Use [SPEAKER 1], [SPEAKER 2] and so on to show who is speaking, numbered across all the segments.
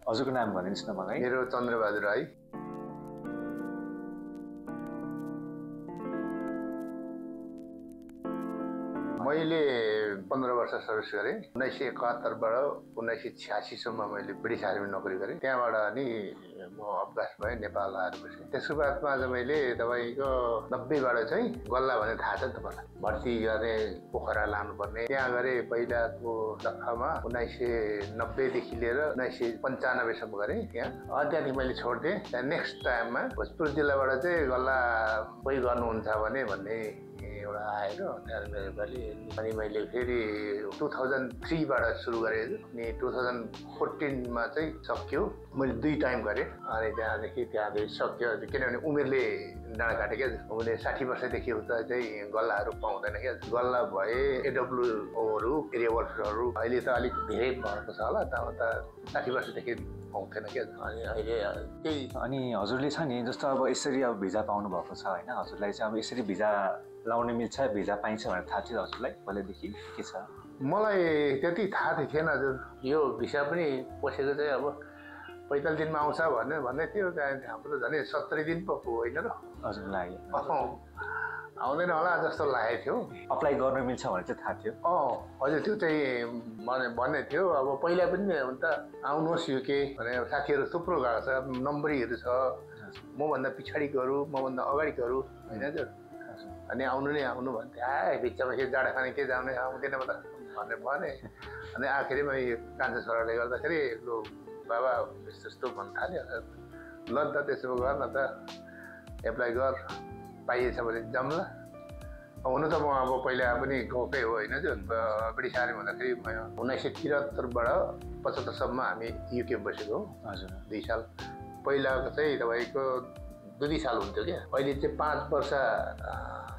[SPEAKER 1] हजुरको नाम भनिदिनुहोस् न मलाई।
[SPEAKER 2] मेरो चन्द्रबहादुर राई। मैले 15 वर्ष सर्भिस गरेँ। 1971 बाट 1986 सम्म मैले ब्रिटिस आर्मी नोकरी गरेँ। त्यहाँबाट अनि म अवकाश भएँ, नेपाल आएर बसेँ। त्यसको बादमा आज मैले तपाईँको 90 बाट चाहिँ गल्ला भने थाहा छ नि तपाईँलाई, भर्ती गर्ने पोखरा लानुपर्ने त्यहाँ गरेँ। पहिलाको दफामा 1990 देखि लिएर 1995 सम्म गरेँ त्यहाँ। त्यहाँदेखि मैले छोडिदिएँ। त्यहाँ नेक्स्ट टाइममा भोजपुर जिल्लाबाट चाहिँ गल्ला कोही गर्नुहुन्छ भने भन्ने एउटा आएर अनि मैले फेरि 2003 बाट सुरु गरेँ अनि 2014 चाहिँ सक्यो। मैले 2 टाइम गरेँ अनि त्यहाँदेखि सक्यो, किनभने उमेरले डाँडा काट्यो क्या। उमेरले 60 वर्षदेखि उता चाहिँ गल्लाहरू पाउँदैन क्या। गल्ला भए एडब्लुओहरू, एरिया वर्करहरू अहिले त अलिक धेरै भएको छ होला, त 60 वर्षदेखि पाउँथेन क्या। अनि अहिले त्यही।
[SPEAKER 1] अनि हजुरले छ नि जस्तो अब यसरी अब भिजा पाउनु भएको छ होइन, हजुरलाई चाहिँ अब यसरी भिजा लाउन मिल्छ, भिजा पाइन्छ भनेर थाहा थियो हजुरलाई पहिल्यैदेखि के छ?
[SPEAKER 2] मलाई त्यति थाहा थिएन हजुर। यो भिसा पनि पसेको चाहिँ अब 45 दिनमा आउँछ भन्दै थियो। त्यहाँदेखि हाम्रो झन् 70 दिन पो होइन र
[SPEAKER 1] हजुर लाग्यो।
[SPEAKER 2] आउँदैन होला जस्तो लागेको थियो।
[SPEAKER 1] अप्लाई गर्न मिल्छ भनेर चाहिँ थाहा थियो?
[SPEAKER 2] हजुर, त्यो चाहिँ भन्ने थियो। अब पहिला पनि त आउनुहोस् युके भनेर साथीहरू थुप्रो गएको छ, नम्बरीहरू छ, मभन्दा पछाडिकोहरू, मभन्दा अगाडिकोहरू होइन हजुर। अनि आउनु नै आउनु भन्थे। बिचमा के जाडा खाने के जाने आउँदैन म त भनेर भने। अनि आखिरमा यो कान्छा छोराले गर्दाखेरि लु बाबा यस्तो यस्तो भन्न थाल्यो। ल त त्यसो गर न त, एप्लाई गर, पाइएछ भने जम्ला। हुनु त म अब पहिला पनि गएकै हो होइन जो ब्रिटिस आर्मी भन्दाखेरि 1973 बाट 75 सम्म हामी युके बसेको हो।
[SPEAKER 1] हजुर,
[SPEAKER 2] 2 साल। पहिलाको चाहिँ तपाईँको 2 साल हुन्थ्यो क्या। अहिले चाहिँ 5 वर्ष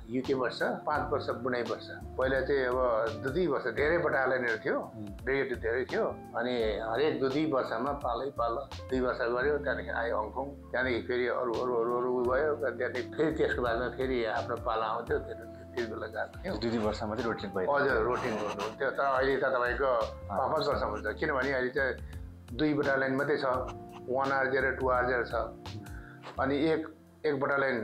[SPEAKER 2] युके वर्ष, 5 वर्ष बुनाइ वर्ष। पहिला चाहिँ अब 2 वर्ष धेरै बटालियनहरू थियो, ब्रिगेड धेरै थियो। अनि हरेक 2 वर्षमा पालै 2 वर्ष गऱ्यो। त्यहाँदेखि आयो हङकङ, त्यहाँदेखि फेरि अरू भयो। त्यहाँदेखि फेरि त्यसको बादमा फेरि आफ्नो पाला आउँथ्यो। त्यति बेला गएको थियो।
[SPEAKER 1] 2 वर्षमा चाहिँ रोटेट भयो? हजुर,
[SPEAKER 2] रोटेट गर्नुहुन्थ्यो। तर अहिले त तपाईँको 5 वर्ष हुन्छ, किनभने अहिले चाहिँ 2 बटालियन मात्रै छ, 1 RJ र 2 RJ छ। अनि एक बटालियन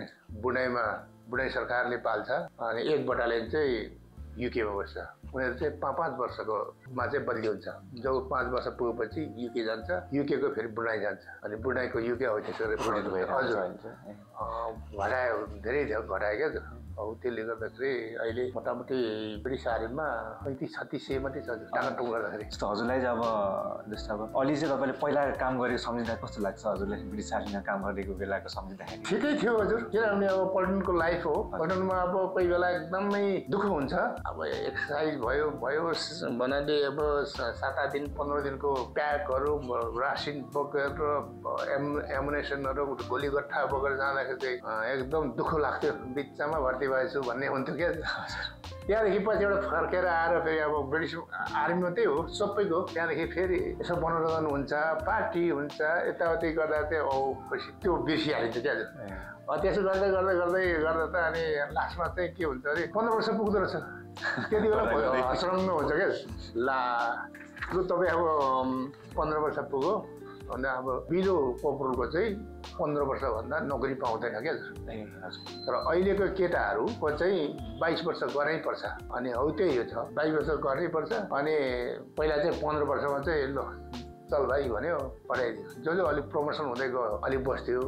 [SPEAKER 2] बुनाइ सरकारले पाल्छ, अनि 1 बटालियन चाहिँ युकेमा बस्छ। उनीहरू चाहिँ 5 वर्षकोमा चाहिँ बदली हुन्छ। जो 5 वर्ष पुगेपछि युके जान्छ, युकेको फेरि बुनाइ जान्छ। अनि बुनाइको युके हो त्यसरी रोटेट भएर। हजुर, घटायो, धेरै घटायो क्या। त्यसले गर्दाखेरि अहिले मोटामोटी ब्रिटिस आर्मीमा 35-36 मात्रै छ टाकाटुङ गर्दाखेरि।
[SPEAKER 1] जस्तो हजुरलाई चाहिँ अब जस्तो अब अलि चाहिँ तपाईँले पहिला काम गरेको सम्झिँदा कस्तो लाग्छ हजुरलाई? ब्रिटिस आर्मीमा काम गरेको बेलाको सम्झिँदाखेरि
[SPEAKER 2] ठिकै थियो हजुर, किनभने अब पल्टनको लाइफ हो। पल्टनमा अब कोही बेला एकदमै दुःख हुन्छ। अब एक्सर्साइज भयो भन्नाले अब 7 दिन 15 दिनको प्याकहरू, रासिन बोकेर, एमुनेसनहरू, गोलीगट्ठा बोकेर जाँदाखेरि चाहिँ एकदम दुःख लाग्थ्यो। बिचमा भर्ती भएछु भन्ने हुन्थ्यो क्या। त्यहाँदेखि पछि एउटा फर्केर आएर फेरि अब ब्रिटिस आर्मी मात्रै हो सबैको। त्यहाँदेखि फेरि यसो मनोरञ्जन हुन्छ, पार्टी हुन्छ, यताउति गर्दा चाहिँ पछि त्यो बिर्सिहालिन्छ क्या। त्यसो गर्दा त अनि लास्टमा चाहिँ के हुन्छ अरे 15 वर्ष पुग्दो रहेछ। त्यति बेला हसरङ्ग हुन्छ क्या। लु तपाईँ अब 15 वर्ष पुग्यो भन्दा अब बिलो पोपरको चाहिँ 15 वर्षभन्दा नोकरी पाउँदैन क्या। तर अहिलेको केटाहरूको चाहिँ 22 वर्ष गर्नै पर्छ। अनि हौ त्यही हो छ, 22 वर्ष गर्नै पर्छ। अनि पहिला चाहिँ 15 वर्षमा चाहिँ ल चल भाइ भन्यो, पठाइदियो। जो अलिक प्रमोसन हुँदै गयो अलिक बस्थ्यो।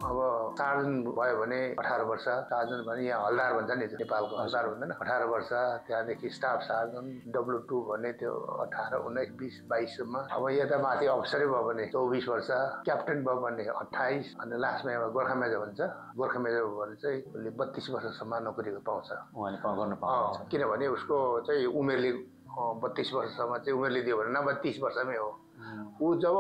[SPEAKER 2] अब सार्जन भयो भने 18 वर्ष, सार्जन भने यहाँ हलदार भन्छ नि, नेपालको हलदार भन्दैन, 18 वर्ष। त्यहाँदेखि स्टाफ सार्जन W2 भन्ने त्यो 18, 19, 20, 22 सम्म। अब यता माथि अफिसरै भयो भने 24 वर्ष, क्याप्टेन भयो भने 28। अनि लास्टमा एउटा गोर्खा मेजर भन्छ, गोर्खा मेजर भयो भने चाहिँ उसले 32 वर्षसम्म नोकरी पाउँछ। किनभने उसको चाहिँ उमेरले 32 वर्षसम्म चाहिँ उमेरले दियो भने नभए 30 वर्षमै हो। ऊ जब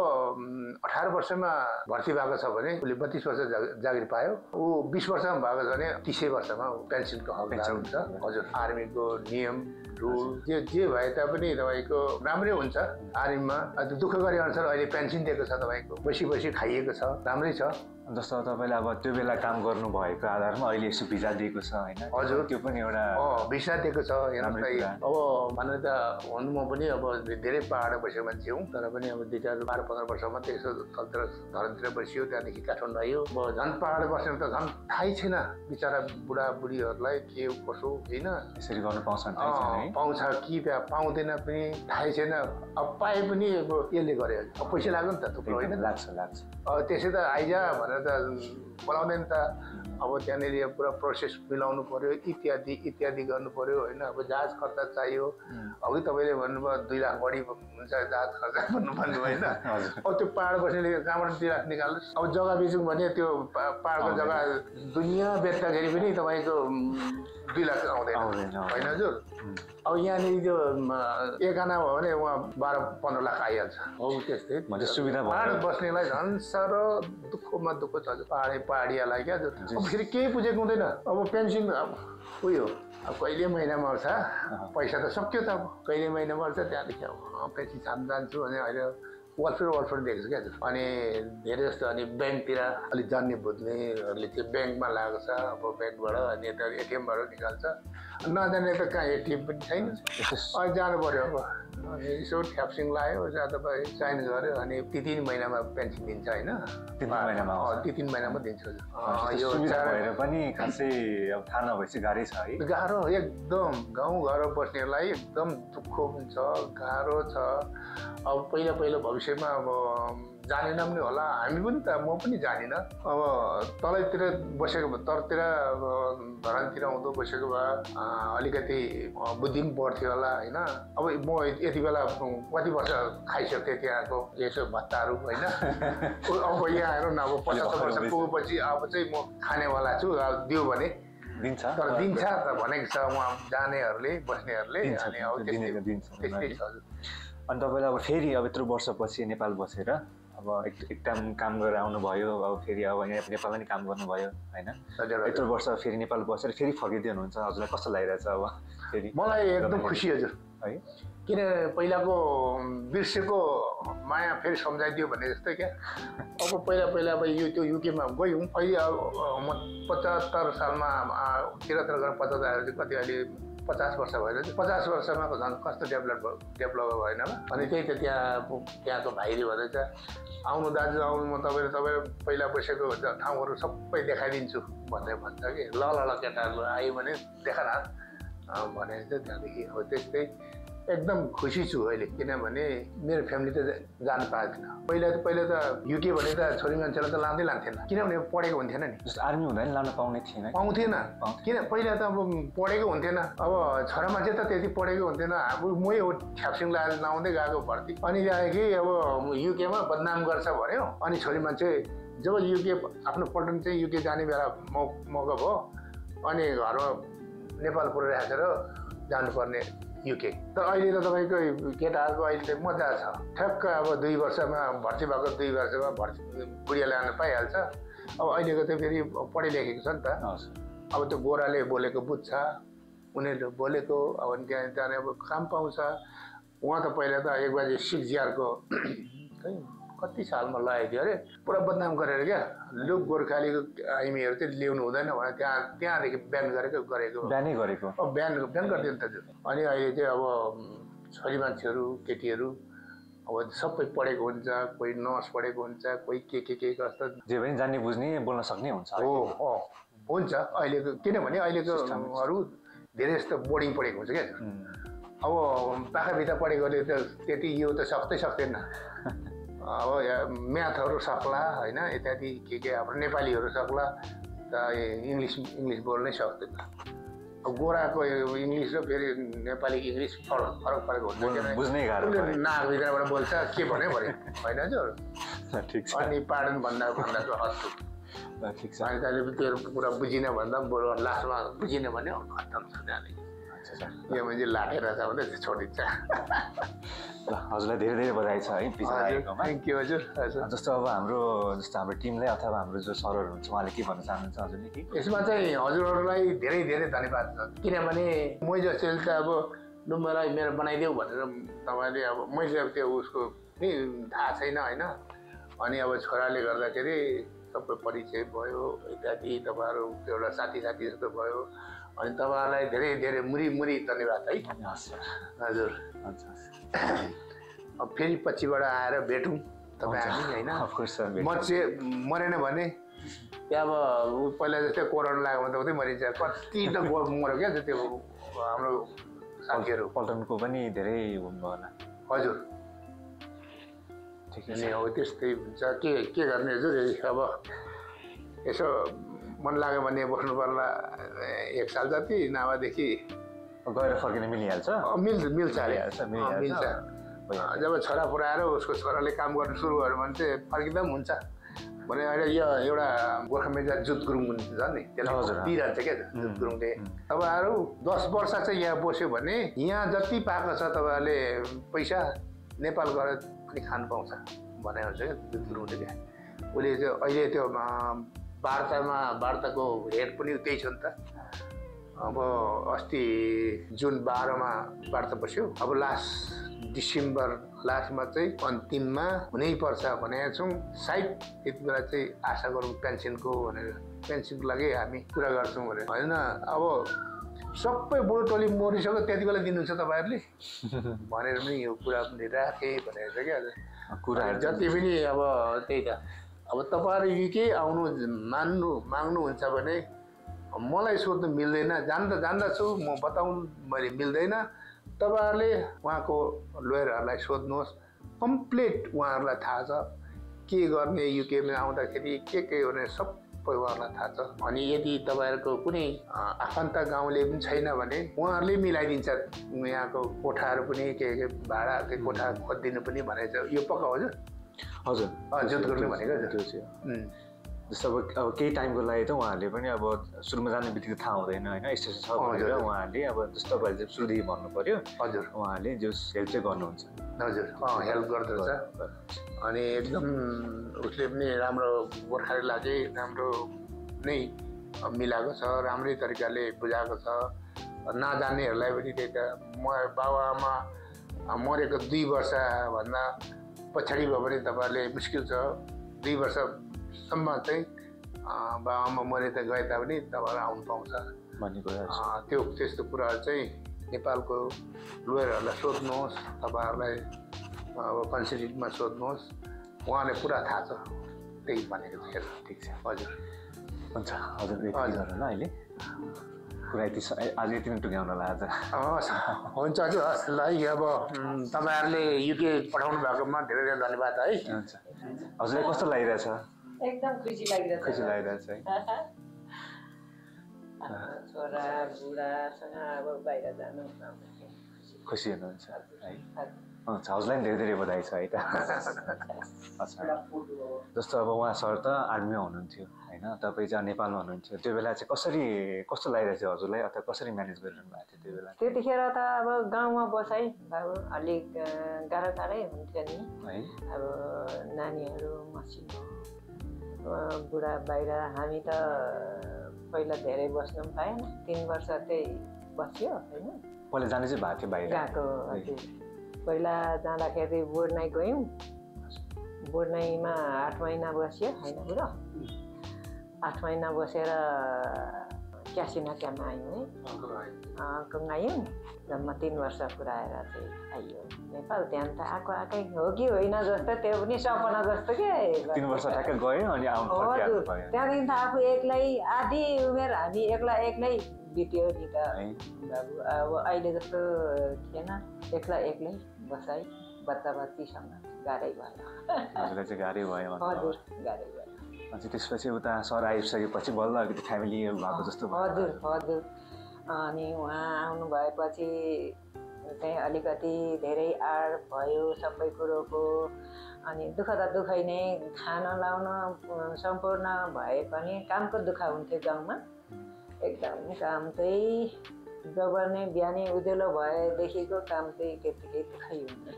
[SPEAKER 2] 18 वर्षमा भर्ती भएको छ भने उसले 32 वर्ष जागिर पायो। ऊ 20 वर्षमा भएको छ भने 30 वर्षमा पेन्सनको हकदार हुन्छ। हजुर, आर्मीको नियम रुल जे भए तापनि तपाईँको राम्रै हुन्छ आर्मीमा दुःख गरे अनुसार अहिले पेन्सन दिएको छ तपाईँको बसी खाइएको छ राम्रै छ
[SPEAKER 1] जस्तो तपाईँले अब त्यो बेला काम गर्नु भएको आधारमा अहिले यसो भिजा दिएको छ होइन
[SPEAKER 2] हजुर
[SPEAKER 1] त्यो पनि एउटा
[SPEAKER 2] भिसा दिएको छ हेर्नुहोस् अब माने त हुनु म पनि अब धेरै पाहाड बसेको मान्छे हुँ तर पनि अब 2012-15 वर्षमा त्यसो तलतिर धरनतिर बसियो त्यहाँदेखि काठमाडौँ आयो अब झन् पाहाड बसेर त झन् थाहै छैन बिचरा बुढाबुढीहरूलाई के कसो होइन
[SPEAKER 1] यसरी गर्नु पाउँछ
[SPEAKER 2] पाउँछ कि पाउँदैन पनि थाहै छैन अब पाए पनि अब यसले गरे अब पैसा लाग्यो नि त थुप्रो होइन
[SPEAKER 1] लाग्छ
[SPEAKER 2] त्यसै त आइजा भनेर त बोलाउँदैन त अब त्यहाँनिर पुरा प्रोसेस मिलाउनु पर्यो इत्यादि गर्नु पर्यो होइन अब जहाज खर्च चाहियो अघि तपाईँले भन्नुभयो 2 लाख बढी हुन्छ जहाज खर्च भन्नु होइन अब त्यो पाहाड बस्नेले कहाँबाट 2 लाख निकाल्नुहोस् अब जग्गा बेचौँ भने त्यो पाहाडको जग्गा दुनियाँ बेच्दाखेरि पनि तपाईँको 2 लाख आउँदैन होइन हजुर अब यहाँनिर त्यो एक आना भयो भने उहाँ 12-15 लाख आइहाल्छ हो त्यस्तै
[SPEAKER 1] सुविधा
[SPEAKER 2] पाहाड बस्नेलाई झन् साह्रो दुःखमा दुःख छ पहाडियालाई क्या अब फेरि केही बुझेको हुँदैन अब पेन्सन उयो अब कहिले महिनामा आउँछ पैसा त सक्यो त अब कहिले महिनामा आउँछ त्यहाँदेखि अब पेन्सन छाप्न जान्छु भने अहिले वालफेयर दिएको छु क्या अनि धेरै जस्तो अनि ब्याङ्कतिर अलिक जान्ने बुझ्नेहरूले चाहिँ ब्याङ्कमा लागेको छ अब ब्याङ्कबाट अनि यता एटिएमबाट निकाल्छ नजाने त कहाँ एटिएम पनि छैन अनि जानु पऱ्यो अब अनि यसो ठ्याप्सिङ लाग्यो जहाँ तपाईँ साइन गऱ्यो अनि 3 महिनामा पेन्सन दिन्छ होइन 3 महिनामा दिन्छ
[SPEAKER 1] यो भएर पनि खासै अब थाहा नभएपछि गाह्रै छ है
[SPEAKER 2] गाह्रो एकदम गाउँघर बस्नेलाई एकदम दुःख हुन्छ गाह्रो छ अब पहिला भविष्यमा अब जानेन पनि होला हामी पनि त म पनि जानिनँ अब तलैतिर बसेको भए तलतिर धरानतिर आउँदो बसेको भए अलिकति बुद्धि पनि बढ्थ्यो होला होइन अब म यति बेला कति वर्ष खाइसक्थेँ त्यहाँको यसो भत्ताहरू होइन अब यहाँ हेर्नु न अब 50 वर्ष पुगेपछि अब चाहिँ म खानेवाला छु अब दियो भने
[SPEAKER 1] दिन्छ
[SPEAKER 2] तर दिन्छ त भनेको छ उहाँ जानेहरूले बस्नेहरूले अनि अब त्यस्तै छ
[SPEAKER 1] अनि तपाईँले अब फेरि अब यत्रो वर्षपछि नेपाल बसेर अब एक टाइम काम गरेर आउनुभयो अब फेरि अब यहाँ नेपालमा नि काम गर्नुभयो होइन यत्रो वर्ष फेरि नेपाल बसेर फेरि फर्किँदै हुनुहुन्छ हजुरलाई कस्तो लागिरहेछ अब फेरि
[SPEAKER 2] मलाई एकदम खुसी हजुर है किन पहिलाको बिर्सेको माया फेरि सम्झाइदियो भने जस्तै क्या अब पहिला अब त्यो युकेमा गयौँ अहिले अब म 75 सालमा 73 गरेर 50 आएर चाहिँ कति अहिले 50 वर्ष भएर 50 वर्षमा झन् कस्तो डेभलप भएन अनि त्यही त त्यहाँको भाइले भने चाहिँ आउनु दाजु आउनु म तपाईँले पहिला बसेको ठाउँहरू सबै देखाइदिन्छु भनेर भन्छ कि ल केटाहरू आयो भने देखा न भनेर चाहिँ त्यहाँदेखि हो त्यस्तै एकदम खुसी छु अहिले किनभने मेरो फ्यामिली त जानु पाएको थिएन पहिला त युके भने त छोरी मान्छेलाई त लान्थेन किनभने पढेको हुन्थेन नि
[SPEAKER 1] जस्तो आर्मी हुँदा नि लान पाउँथेन
[SPEAKER 2] किन पहिला त अब पढेको हुन्थेन अब छोरा मान्छे त त्यति पढेको हुन्थेन मै हो ठ्याप्सिङ लगाएर लाउँदै गएको भर्ती अनि कि अब युकेमा बदनाम गर्छ भन्यो अनि छोरी मान्छे जब युके आफ्नो पल्टन चाहिँ युके जाने बेला मौका भयो अनि घरमा नेपाल पुऱ्याएर जानुपर्ने युके तर अहिले त तपाईँको केटाहरूको अहिले त मजा छ ठ्याक्क अब 2 वर्षमा भर्ती भएको 2 वर्षमा भर्ती बुढिया ल्याउन पाइहाल्छ अब अहिलेको त फेरि पढे लेखेको छ नि त अब त्यो गोराले बोलेको बुझ्छ उनीहरूले बोलेको अब त्यहाँ अब काम पाउँछ उहाँ त पहिला त 1 बजे 6 जिआरको कति सालमा लगाएको थियो अरे पुरा बदनाम गरेर क्या लुक गोर्खालीको आइमीहरू चाहिँ ल्याउनु हुँदैन भने त्यहाँदेखि ब्यान गरेको अब ब्यान गरिदियो नि त अनि अहिले चाहिँ अब छोरी मान्छेहरू केटीहरू अब सबै पढेको हुन्छ कोही नर्स पढेको हुन्छ कोही के कस्तो
[SPEAKER 1] जे पनि जान्ने बुझ्ने बोल्न सक्ने हुन्छ
[SPEAKER 2] हो हुन्छ अहिलेको किनभने अहिलेकोहरू धेरै जस्तो बोर्डिङ पढेको हुन्छ क्या अब पाखाभित्र पढेकोले त त्यति यो त सक्दैन अब म्याथहरू सक्ला होइन इत्यादि के हाम्रो नेपालीहरू सक्ला त इङ्ग्लिस बोल्नै सक्दैन अब गोराको इङ्ग्लिस र फेरि नेपाली इङ्ग्लिस फरक हुन्छ
[SPEAKER 1] बुझ्नै गाह्रो
[SPEAKER 2] नाकभित्रबाट बोल्छ के भन्यो होइन हजुर अनि पाडन भन्दाको हत्तु
[SPEAKER 1] ठिक छ
[SPEAKER 2] अनि त्यहाँले त्यो कुरा बुझिन भन्दा पनि लास्टमा बुझिन भने खत्तम छ त्यहाँदेखि यो मान्छे लाटेर छ भने छोडिन्छ
[SPEAKER 1] हजुरलाई धेरै बधाई छ है
[SPEAKER 2] थ्याङ्क यू हजुर
[SPEAKER 1] जस्तो अब हाम्रो टिमलाई अथवा हाम्रो जो सरहरू हुन्छ उहाँले के भन्न चाहनुहुन्छ हजुरले कि
[SPEAKER 2] यसमा चाहिँ हजुरहरूलाई धेरै धन्यवाद छ किनभने मै जस्तोले त अब लु मलाई मेरो बनाइदेऊ भनेर तपाईँले अब मैले अब त्यो उसको नि थाहा छैन होइन अनि अब छोराले गर्दाखेरि सबै परिचय भयो इत्यादि तपाईँहरू एउटा साथी जस्तो भयो अनि तपाईँहरूलाई धेरै धेरै मुरी धन्यवाद है हजुर अब फेरि पछिबाट आएर भेटौँ तपाईँ हामी होइन म चाहिँ मरेन भने त्यहाँ अब पहिला जस्तै कोरोना लाग्यो भने त उतै मरिन्छ कति त मऱ्यो क्या त्यो हाम्रो साथीहरू
[SPEAKER 1] पल्टनको पनि धेरै हुनुभयो होला
[SPEAKER 2] हजुर अनि अब त्यस्तै हुन्छ के गर्ने हजुर अब यसो मन लाग्यो भने बस्नु पर्ला 1 साल जति नभएदेखि
[SPEAKER 1] गएर फर्किन मिलिहाल्छ
[SPEAKER 2] मिल्छ जब छोरा पुऱ्याएर उसको छोराले काम गर्नु सुरु गर्यो भने चाहिँ फर्किँदा पनि हुन्छ भने अहिले यो एउटा गोर्खा मेजा जुत गुरुङ छ नि त्यसलाई दिइरहन्छ क्या जुत गुरुङले तपाईँहरू 10 वर्ष चाहिँ यहाँ बस्यो भने यहाँ जति पाएको छ तपाईँहरूले पैसा नेपाल गएर पनि खानु पाउँछ भने हुन्छ क्या जुत गुरुङले क्या उसले चाहिँ अहिले त्यो वार्ताको हेड पनि त्यही छ नि त अब अस्ति जुन 12मा वार्ता बस्यो अब लास्ट डिसेम्बर लास्टमा चाहिँ अन्तिममा हुनैपर्छ भनेका छौँ सायद त्यति बेला चाहिँ आशा गरौँ पेन्सनको भनेर पेन्सनको लागि हामी कुरा गर्छौँ भनेर होइन अब सबै बुढो टोली मरिसक्यो त्यति बेला दिनुहुन्छ तपाईँहरूले भनेर पनि यो कुरा पनि राखेँ भनेर चाहिँ क्या कुराहरू जति पनि अब त्यही त अब तपाईँहरू युके आउनु माग्नुहुन्छ भने मलाई सोध्नु मिल्दैन जान्दछु म बताउनु मैले मिल्दैन तपाईँहरूले उहाँको लोयरहरूलाई सोध्नुहोस् कम्प्लिट उहाँहरूलाई थाहा छ के गर्ने युकेमा आउँदाखेरि के भने सबै उहाँहरूलाई थाहा छ अनि यदि तपाईँहरूको कुनै आफन्त गाउँले पनि छैन भने उहाँहरूले मिलाइदिन्छ यहाँको कोठाहरू पनि के भाडा के कोठा खोजिदिनु पनि भनेको छ यो पक्का हजुर जुत गर्नु भनेको त्यो चाहिँ
[SPEAKER 1] जस्तो अब केही टाइमको लागि त उहाँहरूले पनि अब सुरुमा जाने बित्तिकै थाहा हुँदैन होइन स्टेसन छ भनेर उहाँहरूले अब जस्तो तपाईँले चाहिँ सुरुदेखि भन्नु पऱ्यो
[SPEAKER 2] हजुर
[SPEAKER 1] उहाँहरूले जो हेल्प चाहिँ गर्नुहुन्छ
[SPEAKER 2] हजुर हेल्प गर्दछ अनि एकदम उसले पनि राम्रो गोर्खाको लागि राम्रो नै मिलाएको छ राम्रै तरिकाले बुझाएको छ नजान्नेहरूलाई पनि त्यही त म बाबुआमा मरेको 2 वर्षभन्दा पछाडि भयो भने तपाईँहरूले मुस्किल छ 2 वर्षसम्म चाहिँ बाबाआमा मरे त गए तापनि तपाईँहरू आउनु पाउँछ
[SPEAKER 1] भन्ने कुरा
[SPEAKER 2] त्यो त्यस्तो कुराहरू चाहिँ नेपालको लोयरहरूलाई सोध्नुहोस् तपाईँहरूलाई अब कन्सिलिटमा सोध्नुहोस् उहाँले पुरा थाहा छ त्यही भनेको थियो
[SPEAKER 1] ठिक छ
[SPEAKER 2] हजुर
[SPEAKER 1] हुन्छ हजुर हजुर ल अहिले कुरा यति आज यति नै टुङ्ग्याउनलाई आज
[SPEAKER 2] हस् हुन्छ हजुर हस् ल अब तपाईँहरूले युके पठाउनु भएकोमा धेरै धेरै धन्यवाद है
[SPEAKER 1] हुन्छ हजुरलाई कस्तो लागिरहेछ
[SPEAKER 3] एकदम खुसी लागिरहेछ
[SPEAKER 1] है
[SPEAKER 3] छोरा बुढासँग अब बाहिर जानु
[SPEAKER 1] खुसी हुनुहुन्छ है हुन्छ हजुरलाई पनि धेरै धेरै बधाई छ है त जस्तो अब उहाँ सर त आर्मीमा हुनुहुन्थ्यो होइन तपाईँ चाहिँ नेपालमा हुनुहुन्थ्यो त्यो बेला चाहिँ कस्तो लागिरहेको थियो हजुरलाई अथवा कसरी म्यानेज गरिरहनु भएको थियो त्यो बेला
[SPEAKER 3] त्यतिखेर त अब गाउँमा बसाइ बाबु अलिक गाह्रै हुन्थ्यो नि
[SPEAKER 1] है
[SPEAKER 3] अब नानीहरू मसिनो बुढा बाहिर हामी त पहिला धेरै बस्नु पनि पाएन 3 वर्ष चाहिँ बस्यो होइन
[SPEAKER 1] पहिला जाने चाहिँ भएको थियो बाहिर
[SPEAKER 3] गएको हजुर पहिला जाँदाखेरि बोर्डनाई गयौँ बोर्डनाईमा 8 महिना बस्यो होइन बुढो 8 महिना बसेर क्यासिना क्याम्पमा आयौँ है कङ्गायौँ जम्मा 3 वर्ष पुऱ्याएर चाहिँ आइयो नेपाल त्यहाँ त आएकै हो कि होइन जस्तो त्यो पनि सपना जस्तो के
[SPEAKER 1] 3 वर्ष ठ्याक्कै गयो अनि आउनु
[SPEAKER 3] हजुर त्यहाँदेखि त आफू एक्लै आधी उमेर हामी एक्लै बित्यो नि त बाबु अब अहिले जस्तो थिएन एक्लै बसाइ बच्चा बच्चीसँग गाह्रै भयो
[SPEAKER 1] हजुरलाई चाहिँ गाह्रै भयो
[SPEAKER 3] हजुर गाह्रै भयो
[SPEAKER 1] अनि त्यसपछि उता सर आइसकेपछि बल्ल अलिकति फ्यामिली भएको जस्तो
[SPEAKER 3] भयो हजुर अनि उहाँ आउनु भएपछि चाहिँ अलिकति धेरै आड भयो सबै कुरोको अनि दुःख त दुःखै नै खान लाउन सम्पूर्ण भए पनि कामको दुःख हुन्थ्यो गाउँमा एकदम काम चाहिँ जब नै बिहानै उज्यालो भएदेखिको काम चाहिँ त्यतिकै दुःखै हुन्छ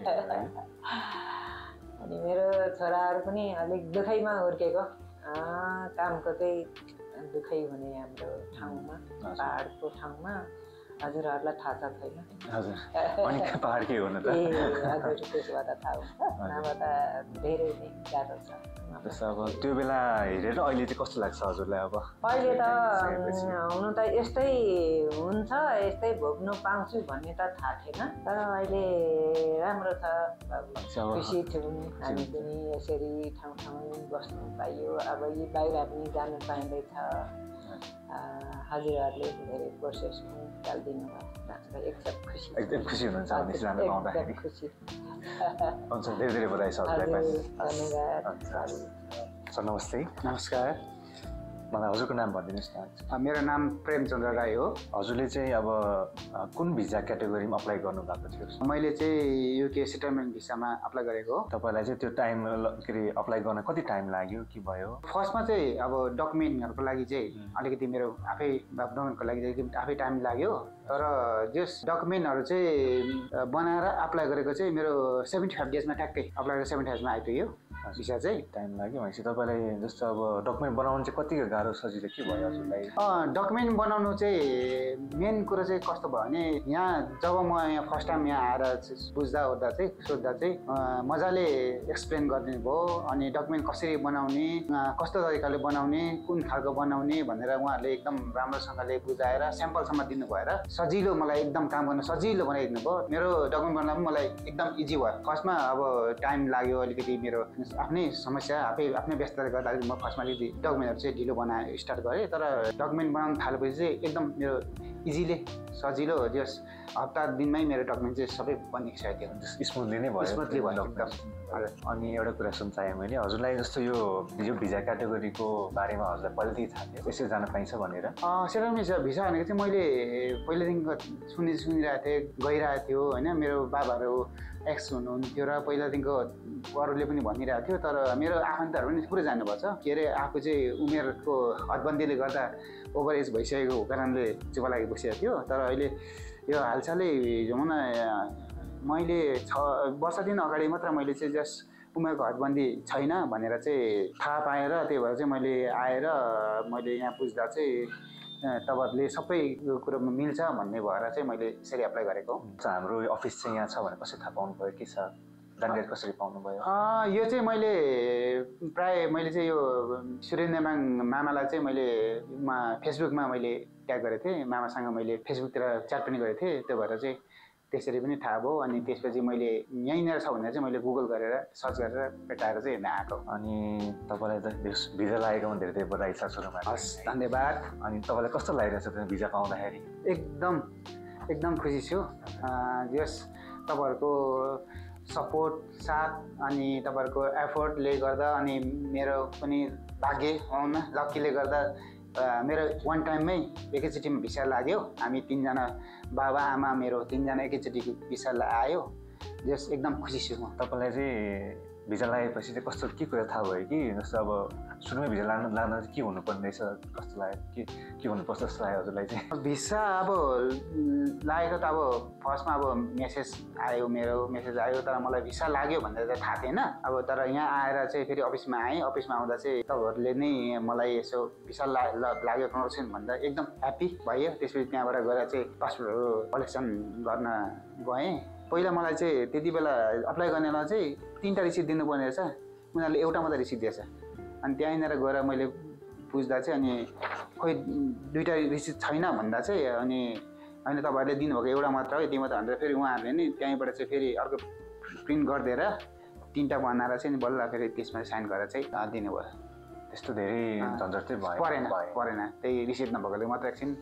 [SPEAKER 3] अनि मेरो छोराहरू पनि अलिक दुःखैमा हुर्केको कामको चाहिँ दुःखै हुने हाम्रो ठाउँमा पाहाडको ठाउँमा हजुरहरूलाई थाहा छ छैन?
[SPEAKER 1] हजुर अनि पहाड के हो न त?
[SPEAKER 3] हजुर त्यसबाट थाहा हुन्छ, नभए त धेरै नै गाह्रो छ।
[SPEAKER 1] त्यसो अब त्यो बेला हेरेर अहिले चाहिँ कस्तो लाग्छ हजुरलाई? अब
[SPEAKER 3] अहिले त हुनु त यस्तै हुन्छ, यस्तै भोग्नु पाउँछु भन्ने त थाहा थिएन, तर अहिले राम्रो छ। खुसी छौँ हामी पनि यसरी ठाउँ ठाउँ बस्नु पाइयो। अब यी बाहिर पनि जानु पाइँदैछ। हजुरहरूले धेरै प्रोसेसमा निकालिदिनु भयो, एकदम खुसी।
[SPEAKER 1] एकदम खुसी हुनुहुन्छ भने जानु पाउँदाखेरि?
[SPEAKER 3] खुसी
[SPEAKER 1] हुन्छ, धेरै धेरै बधाई छ हजुरलाई।
[SPEAKER 3] धन्यवाद
[SPEAKER 1] सर नमस्ते।
[SPEAKER 4] नमस्कार।
[SPEAKER 1] मलाई हजुरको नाम भनिदिनुहोस् न।
[SPEAKER 4] मेरो नाम प्रेमचन्द्र राई हो।
[SPEAKER 1] हजुरले चाहिँ अब कुन भिजा क्याटेगोरीमा अप्लाई गर्नुभएको थियो?
[SPEAKER 4] मैले चाहिँ युके सेटलमेन्ट भिसामा अप्लाई गरेको हो।
[SPEAKER 1] तपाईँलाई चाहिँ त्यो टाइम के अरे अप्लाई गर्न कति टाइम लाग्यो कि भयो?
[SPEAKER 4] फर्स्टमा चाहिँ अब डकुमेन्टहरूको लागि चाहिँ अलिकति मेरो आफै डकुमेन्टको लागि चाहिँ आफै टाइम लाग्यो, तर जस डकुमेन्टहरू चाहिँ बनाएर अप्लाई गरेको चाहिँ मेरो 75 डेजमा ठ्याक्कै अप्लाई गरेर 75 डेजमा आइपुग्यो भिसा चाहिँ।
[SPEAKER 1] टाइम लाग्यो भनेपछि तपाईँलाई जस्तो अब डकुमेन्ट बनाउनु चाहिँ कति गाह्रो सजिलो के भयो हजुरलाई?
[SPEAKER 4] डकुमेन्ट बनाउनु चाहिँ मेन कुरो चाहिँ कस्तो भयो भने यहाँ जब म यहाँ फर्स्ट टाइम यहाँ आएर बुझ्दा ओर्दा चाहिँ सोद्धा चाहिँ मजाले एक्सप्लेन गरिदिनु भयो। अनि डकुमेन्ट कसरी बनाउने, कस्तो तरिकाले बनाउने, कुन खालको बनाउने भनेर उहाँहरूले एकदम राम्रोसँगले बुझाएर स्याम्पलसम्म दिनु भएर सजिलो, मलाई एकदम काम गर्न सजिलो बनाइदिनु भयो। मेरो डकुमेन्ट बनाउनु मलाई एकदम इजी भयो। फर्स्टमा अब टाइम लाग्यो अलिकति, मेरो आफ्नै समस्या आफ्नै व्यस्तताले गर्दाखेरि म फर्स्टमा अलिकति डकुमेन्टहरू चाहिँ ढिलो बनाए स्टार्ट गरेँ, तर डकुमेन्ट बनाउनु थालेपछि चाहिँ एकदम मेरो इजिली सजिलो जस हप्ता दिनमै मेरो डकुमेन्ट चाहिँ सबै बनिसकेको थियो।
[SPEAKER 1] स्मुथली नै भयो?
[SPEAKER 4] स्मुथली भयो एकदम।
[SPEAKER 1] अनि एउटा कुरा सुन्न चाहेँ मैले, हजुरलाई जस्तो यो भिजा क्याटेगोरीको बारेमा हजुरलाई पहिलेदेखि थाहा थियो यसरी जान पाइन्छ भनेर?
[SPEAKER 4] सेटलमेन्ट भिसा भनेको चाहिँ मैले पहिलेदेखिको सुनिरहेको थिएँ, गइरहेको थियो होइन। मेरो बाबाहरू एक्स हुनुहुन्थ्यो र पहिलादेखिको अरूले पनि भनिरहेको थियो, तर मेरो आफन्तहरू पनि पुरै जान्नुभएको छ। के अरे आफू चाहिँ उमेरको हदबन्दीले गर्दा ओभर एज भइसकेको कारणले चुप लागि बसिरहेको थियो। तर अहिले यो हालसालै भनौँ न मैले 6 वर्ष दिन अगाडि मात्र मैले चाहिँ जस उमेरको हदबन्दी छैन भनेर चाहिँ थाहा पाएर, त्यही भएर चाहिँ मैले आएर मैले यहाँ बुझ्दा चाहिँ तपाईँहरूले सबै कुरोमा मिल्छ भन्ने भएर चाहिँ मैले यसरी अप्लाई गरेको।
[SPEAKER 1] हाम्रो अफिस चाहिँ यहाँ छ भने कसरी थाहा पाउनु भयो? के छ जानकारी कसरी पाउनु भयो?
[SPEAKER 4] यो चाहिँ मैले मैले चाहिँ यो सुरेन्द्र नेमाङ मामालाई चाहिँ मैले फेसबुकमा मैले ट्याग गरेको थिएँ, मामासँग मैले फेसबुकतिर च्याट पनि गरेको थिएँ, त्यो भएर चाहिँ त्यसरी पनि थाहा भयो। अनि त्यसपछि मैले यहीँनिर छ भनेर चाहिँ मैले गुगल गरेर सर्च गरेर भेटाएर चाहिँ हेर्न आएको।
[SPEAKER 1] अनि तपाईँलाई त भिजा लागेकोमा धेरै धेरै बधाई छ सुरुमा।
[SPEAKER 4] हस्, धन्यवाद।
[SPEAKER 1] अनि तपाईँलाई कस्तो लागिरहेछ त्यो भिजा पाउँदाखेरि?
[SPEAKER 4] एकदम खुसी छु। जस तपाईँहरूको सपोर्ट साथ अनि तपाईँहरूको एफोर्टले गर्दा अनि मेरो पनि भाग्य आउन लक्कीले गर्दा मेरो वान टाइममै एकैचोटिमा भिसा लाग्यो। हामी 3 जना बाबा आमा मेरो 3 जना एकैचोटि भिसा आयो। जस एकदम खुसी छु म।
[SPEAKER 1] तपाईँलाई चाहिँ भिजा लागेपछि चाहिँ कस्तो के कुरा थाहा भयो कि जस्तो अब सुरुमै भिजा लाग्न चाहिँ के हुनुपर्ने रहेछ, कस्तो लाग्यो, के हुनुपर्छ जस्तो लाग्यो हजुरलाई चाहिँ?
[SPEAKER 4] भिसा अब लागेको त अब फर्स्टमा अब मेसेज आयो, तर मलाई भिसा लाग्यो भनेर चाहिँ थाहा थिएन। अब तर यहाँ आएर चाहिँ फेरि अफिसमा आएँ। अफिसमा आउँदा चाहिँ तपाईँहरूले नै मलाई यसो भिसा लाग्यो कङ्ग्रेचुलेसन भन्दा एकदम ह्याप्पी भयो। त्यसपछि त्यहाँबाट गएर चाहिँ पासपोर्टहरू कलेक्सन गर्न गएँ। पहिला मलाई चाहिँ त्यति बेला अप्लाई गर्नेलाई चाहिँ 3टा रिसिभ दिनुपर्ने रहेछ, उनीहरूले एउटा मात्रै रिसिभ दिएछ। अनि त्यहीँनिर गएर मैले बुझ्दा चाहिँ अनि खोइ 2टा रिसिभ छैन भन्दा चाहिँ अनि होइन तपाईँहरूले दिनुभएको एउटा मात्र हो, यति मात्र भनेर फेरि उहाँहरूले नि त्यहीँबाट चाहिँ फेरि अर्को प्रिन्ट गरिदिएर 3टा बनाएर चाहिँ बल्ल फेरि त्यसमा साइन गरेर चाहिँ दिनुभयो।
[SPEAKER 1] त्यस्तो धेरै झन्झट चाहिँ
[SPEAKER 4] परेन, त्यही रिसिभ नभएकोले मात्र एकछिन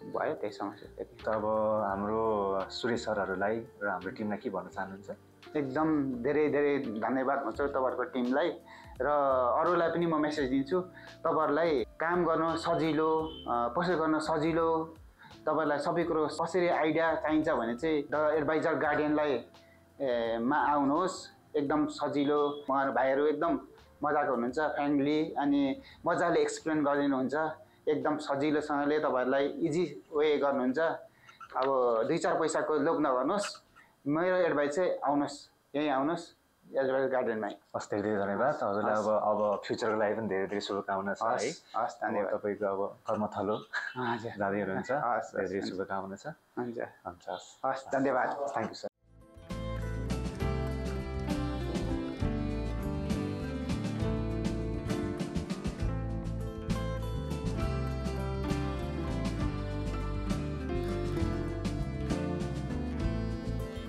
[SPEAKER 4] भयो, त्यही समस्या त्यति।
[SPEAKER 1] त अब हाम्रो सुरेश सरहरूलाई र हाम्रो टिमलाई के भन्न चाहनुहुन्छ?
[SPEAKER 4] एकदम धेरै धेरै धन्यवाद भन्छु तपाईँहरूको टिमलाई र अरूलाई पनि म मेसेज दिन्छु। तपाईँहरूलाई काम गर्न सजिलो, प्रोसेस गर्न सजिलो, तपाईँलाई सबै कुरो कसरी आइडिया चाहिन्छ भने चाहिँ द एडभाइजर गार्डियनलाई मा आउनुहोस्। एकदम सजिलो, उहाँहरू भाइहरू एकदम मजाको हुनुहुन्छ, फ्रेन्डली अनि मजाले एक्सप्लेन गरिदिनुहुन्छ। एकदम सजिलोसँगले तपाईँहरूलाई इजी वे गर्नुहुन्छ। अब 2-4 पैसाको लोभ नगर्नुहोस्। मेरो एडभाइस चाहिँ आउनुहोस्, यहीँ आउनुहोस्, एजबेल गार्डनमै।
[SPEAKER 1] हस् धेरै धेरै धन्यवाद हजुरलाई। अब फ्युचरको लागि पनि धेरै धेरै शुभकामना छ है।
[SPEAKER 4] हस् धन्यवाद।
[SPEAKER 1] तपाईँको अब कर्मथलो
[SPEAKER 4] हजुर
[SPEAKER 1] जाँदै हुनुहुन्छ,
[SPEAKER 4] हस्
[SPEAKER 1] धेरै धेरै शुभकामना छ।
[SPEAKER 4] हुन्छ
[SPEAKER 1] हुन्छ हस्
[SPEAKER 4] हस् धन्यवाद।
[SPEAKER 1] Thank you sir.